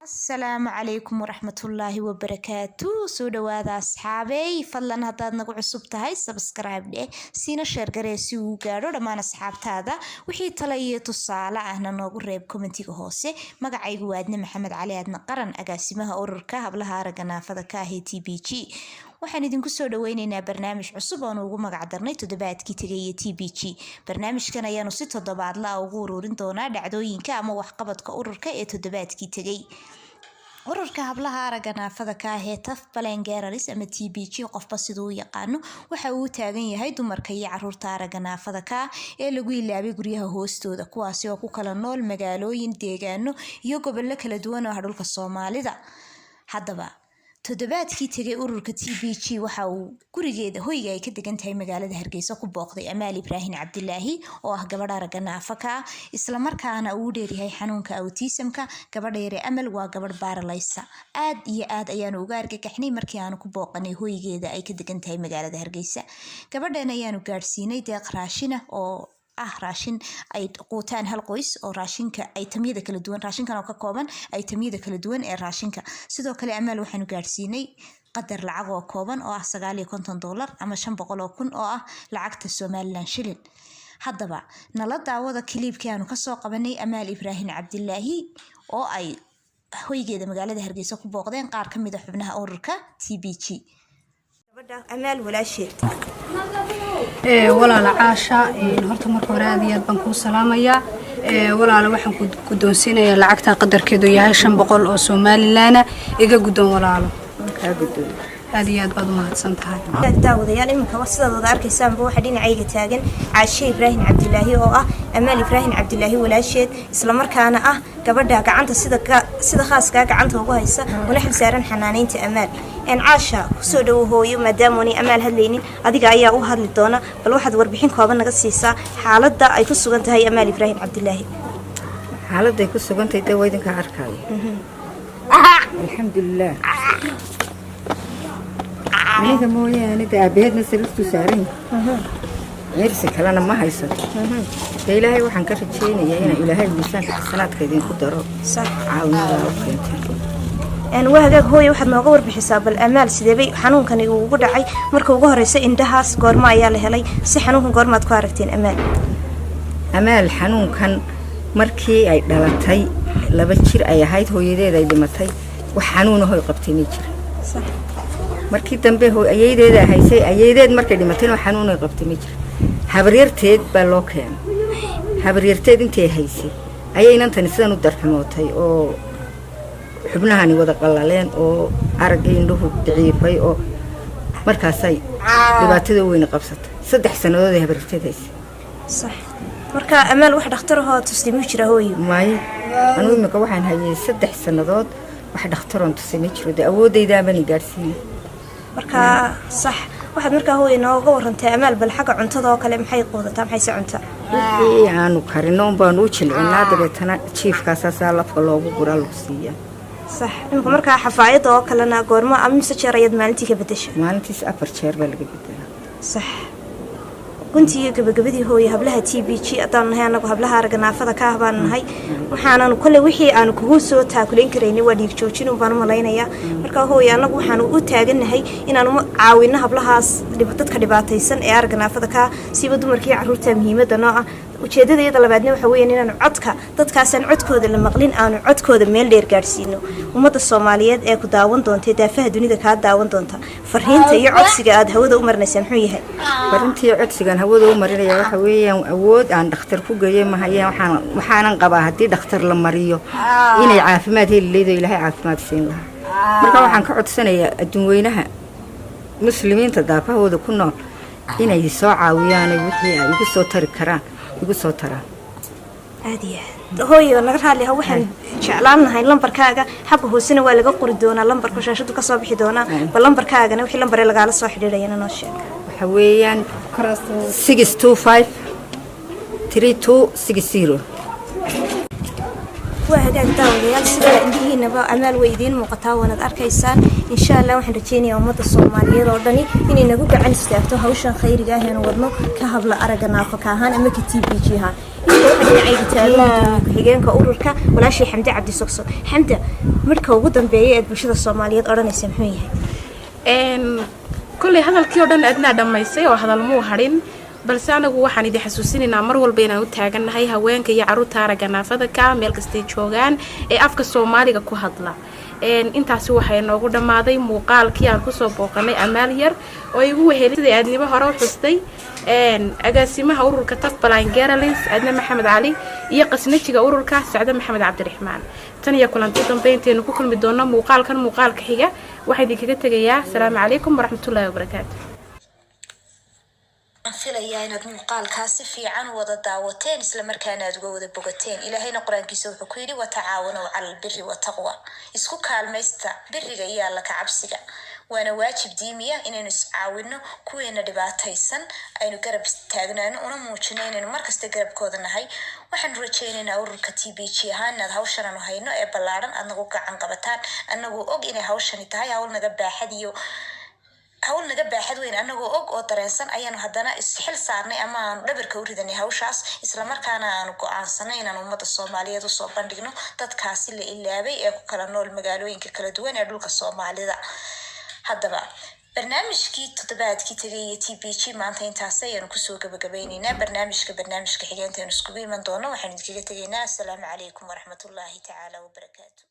Asalaamu calaykum waraxmatullaahi wabarakaatu. Soo dhawaada asxaabey. Fadlan haddaad nagu cusub tahay, subscribe dheh, siina share garee si uu gaadho dhammaan asxaabtaada. Wixii tala iyo tusaale ahna noogu reeb commentiga hoose. Magacaygu waa Aadne Maxamed Cali Aadna Qaran, agaasimaha ururka hablaha aragga naafada ka ah ee TBG. Waxaan idinku soo dhaweyneynaa barnaamij cusub oonu ugu magac darnay Toddobaadkii Tegay ee TBG. Barnaamijkan ayaanu si toddobaadla ah ugu ururin doonaa dhacdooyinka ama waxqabadka ururka ee toddobaadkii tegay. Ururka hablaha aragga naafada ka ah ee Tough Blind Girls ama TBG, qofba siduu u yaqaano, waxa uu taagan yahay dumarka iyo caruurta aragga naafada ka ah ee lagu ilaabay guryaha hoostooda, kuwaasi oo ku kala nool magaalooyin, deegaano iyo gobollo kala duwan oo ah dhulka Soomaalida. Haddaba, toddobaadkii tegay ururka TBG waxa uu gurigeeda, hoyga ay ka degan tahay magaalada Hargeysa, ku booqday Amaal Ibraahin Cabdilaahi oo ah gabadh aragga naafa ka ah, islamarkaana uu dheeryahay xanuunka autismka. Gabadha yare Amal waa gabadh baaralaysa. Aad iyo aad ayaanu uga argagaxnay markii aanu ku booqanay hoygeeda ay ka degan tahay magaalada Hargeysa. Gabadhan ayaanu gaadhsiinay deeq raashina oo ah raashin ay quutaan hal qoys, oo raashinka itemyada kala duwan, raashinkan oo ka kooban itemyada kala duwan ee raashinka. Sidoo kale Amaal waxaanu gaadhsiinay qadar lacag oo kooban oo ah $59 ama 500,000 oo ah lacagta Somaliland shilin. Haddaba nala daawada clipkii aanu kasoo qabanay Amaal Ibraahin Cabdilaahi oo ay hoygeeda magaalada Hargeysa ku booqdeen qaar kamid a xubnaha ururka TBG. Amaal walaasheed. Walaala Caasha, horta marka hore aad iyo aad baan kuu salaamayaa. Walaala, waxaan ku guddoonsiinayaa lacagta qadarkeedu yahay 500 oo Somaliland. Iga guddoon walaalo, aad iyo aad baad u mahadsan tahay. Daawadayaal, iminka sidaad wada arkaysaanba waxaa dhinacayga taagan Caashe Ibraahim Cabdilaahi oo ah Amaal Ibraahim Cabdilaahi walaasheed, islamarkaana ah gabadha gacanta sida khaaskaa gacanta ugu haysa una xilsaaran xanaaneynta Amaal. Caasha, kusoo dhawo hooyo. Maadaamoonay Amaal hadlaynin, adiga ayaa u hadli doona. Bal waxaad warbixin kooban naga siisaa xaaladda ay ku sugan tahay Amaal Ibraahim Cabdilaahi. Xaaladday ku sugantahay dee waa idinkaa arkaayo, alxamdulilaah. Aniga mooyaane dee aabaheedna sariirtuu saaran yahay, ceersi kalena ma haysato. Dee Ilaahay waxaan ka rajaynayaa inuu Ilaahay miisaanka xasanaadka idinku daro caawinada u keenteen. Waa hagaag hooye, waxaad nooga warbixisaa bal Amaal sideebay xanuunkani uu ugu dhacay? Marka ugu horeysa, indhahaas goormo ayaa la helay? Si xanuunkan goormaad ku aragteen Amaal? Amaal xanuunkan markii ay dhalatay, 2 jir ay ahayd, hooyadeed ay dhimatay, wax xanuunahoy qabtay ma jira. Markii dambe ayeydeeda haysay. Ayeydeed markay dhimatayna wax xanuunoy qabtay ma jira. Habaryarteed baa loo keenay. Habaryarteed intay haysay ayay inantani sidan u darxumootay oo xubnahani wada qallaleen oo araggii indhuhu daciifay, oo markaasay dhibaatada weyne qabsatay. 3 sannadood ay habaryarteed haysay. Sax. Marka Amaal wax dhakhtar ahoo tustay muu jira hooyo? Maayo. Anugu imika waxaan hayay 3 sannadood, wax dhakhtaroon tusay ma jiro. Dee awoodaydaabani gaadhsiinay. Markaa sax, waxaad markaa hooyo nooga warantay Amaal bal xagga cuntada oo kale, maxay quudataa, maxayse cuntaa? Wixii aanu karino un baanu u jilcinaa, dabeetana jiifkaasaasaa lafka loogu guraa, lagu siiyaa. Sax. Imika markaa xafaayadda oo kalena goormo ama mise jeer ayaad maalintii ka bedesha? Maalintiis afar jeer baa laga bedelaa. Sax. Guntii iyo gabagabadii hooye, hablaha TBG haddaanu nahay, annagu hablaha aragga naafada ka ah baanu nahay, waxaananu kolley wixii aanu kugu soo taakulayn karaynay waa dhiig joojin un baan u malaynayaa. Marka hooye, annagu waxaanu u taagannahay inaanu caawino hablahaas, dadka dhibaataysan ee aragga naafada ka ah, siiba dumarkii carruurta. Muhiimadda noo ah ujeeddada iyada labaadna waxa weeyaan inaanu codka dadkaasaan codkooda la maqlin aanu codkooda meel dheer gaadhsiino. Ummadda Soomaaliyeed ee ku daawan doonta, daafaha dunida kaa daawan doonta, fariinta iyo codsiga aad hawada u marinaysaa muxuu yahay? Farintii codsigan hawada u marinaya waxa weeyaan, awood aan dhakhtar ku geeyo ma hayaan. Waxaanan qabaa haddii dhakhtar la mariyo inay caafimaad heli lahayd oo Ilaahay caafimaad siin lahaa. Marka waxaan ka codsanayaa adduun weynaha muslimiinta daafahooda ku nool inay soo caawiyaan, wixii ay igu soo tari karaan igu soo taraan. Aad iyo aad hooyo, naga raali ah. Waxaan jeclaan lahay lambarkaaga. Xagga hoosena waa laga qori doonaa lambarka, shaashadu kasoo bixi doonaa. Bal lambarkaagana, wixii lambare lagaala soo xidhiidhayana noo sheeg. Waxa weeyaan 6253260. Waa hagaag daawadayaal, sida indhihiina Inaba Amaal way idiin muuqataa, waanaad arkaysaan. Insha Allah waxaan rajeynayaa ummadda Soomaaliyeed oo dhani inay nagu gacan istaagto hawshan khayriga ah eenu wadno, ka habla aragga naafaka ahaan ama ka TBG ahaan. Inta waxaa dhinacayga taagan gudoomiye ku-xigeenka ururka, walaashii Xamde Cabdi Sogso. Xamda, marka ugu dambeeya eed bulshada Soomaaliyeed odhanaysa muxuu yahay? Kolley hadalkii oo dhan adnaa dhammaysay oo hadal muu hadhin, balse anagu waxaan idin xasuusinaynaa mar walba inaan u taagannahay haweenka iyo carruurta aragga naafada ka meel kastay joogaan ee afka Soomaaliga ku hadla. Intaasi waxay noogu dhammaaday muuqaalkii aan kusoo booqanay Amaal yar oo igu wehelay sidai aadnimo hore u xustay agaasimaha ururka Taf Blind Girls, Adne Maxamed Cali, iyo qasnajiga ururka, Sacde Maxamed Cabdiraxmaan. Tan iyo kulanti dambe intaynu ku kulmi doonno muuqaalkan muuqaalka xiga, waxaa idinkaga tegayaa asalaamu calaykum waraxmatullaahi wabarakaatu. Waxaan filayaa inaad muuqaalkaa si fiican u wada daawateen, islamarkaana aad uga wada bogateen. Ilaahayna Qur-aankiisa wuxuu ku yidhi: "وتعاونوا على البر والتقوى", isku kaalmaysta biriga iyo Alla ka cabsiga. Waana waajib diimiya inaynu iscaawino, kuweena dhibaataysan aynu garab taagnaano, una muujino inaynu markasta garabkooda nahay. Waxaanu rajaynaynaa ururka TBG ahaan inaad hawshan aanu hayno ee ballaaran aad nagu gacan qabataan, anagoo og inay hawshani tahay hawl naga baaxad iyo hawl naga baaxad weyn. Anagoo og oo dareensan ayaanu haddana isxil saarnay ama aanu dhabarka u ridanay hawshaas, islamarkaana aanu go-aansanay inaan ummadda Soomaaliyeed usoo bandhigno dadkaasi la ilaabay ee ku kala nool magaalooyinka kala duwan ee dhulka Soomaalida. Haddaba barnaamijkii toddobaadkii tegay iyo TBG maanta intaas ayaanu kusoo gabagabeyneynaa. Barnaamijka xigeenteenu iskugu iman doono waxaanu idinkaga tegaynaa asalaamu calaykum waraxmatullaahi tacaala wabarakaatu.